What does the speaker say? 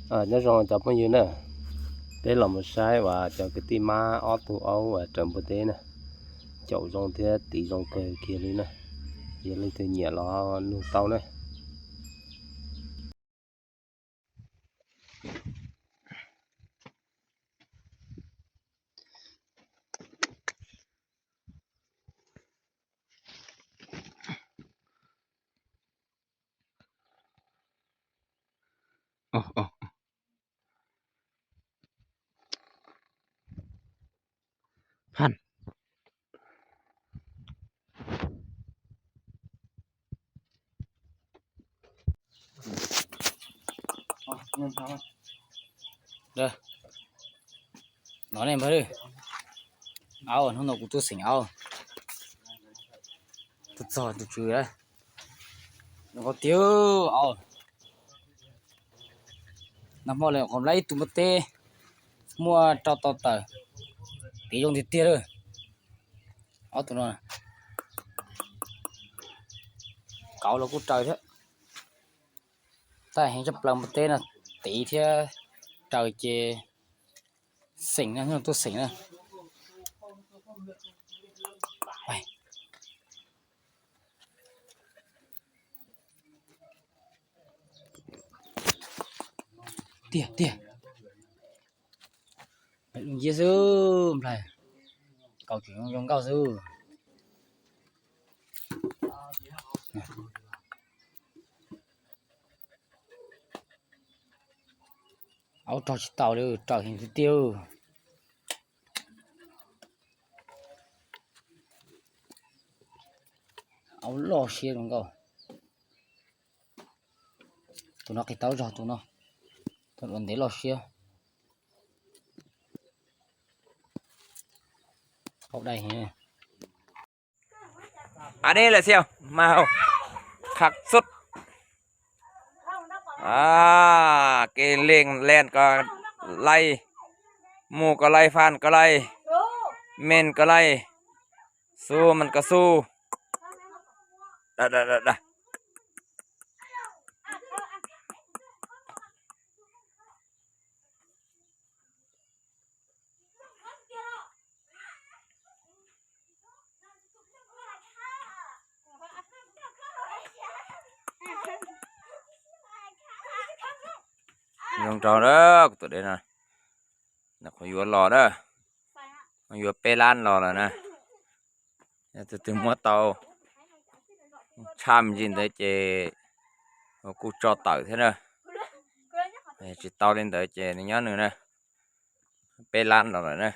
Nyob zoo cov phooj ywg na, peb los mus saib uas cov kwv tij mab ob tug aub uas raws npua teb na, caum zoo thiab tiv zoo kawg kiag li na. Yog leej twg nyiam los nug tau na. No ne npawg, aub, hnub no kuv tuaj xeem aub, tuaj txog tus tswv, zoo nkauj tiag aub. Nag hmo lawm qhov lab ib tug npua teb muaj rau tau tawm, tiv zoo tiag tiag lawm. Ob tug no kauv los kuj raws thiab. Tab heev tshaj plaws npua teb no, tiv thiab raws ces xeem na, tuaj xeem na. Tiag tiag. Nplai lub nciab xwb, nplai kaus tseem zoo nkauj xwb. Aub rog tsis tau li, raws heev tiag tiag. Aub loj siab zoo nkauj. Tus no qis taub zog, tus no, tus ua ntev loj siab. Aub dai heev. Aneb lawm xia, mas hauv, khab xub. Kev leej len ko laij, mus ko laij, faj ko laij, men ko laij, xub mas ko xub. Zoo rau na, kuv tus dej no, qhov yuav los na, qhov yuav peb lab los lawm na. Yog tus twg muab tau tshaj me ntsis ntawd ces kuj tso tawm thiab na. Tsis tau li ntawd ces nws nyob nws na, peb lab los lawm na.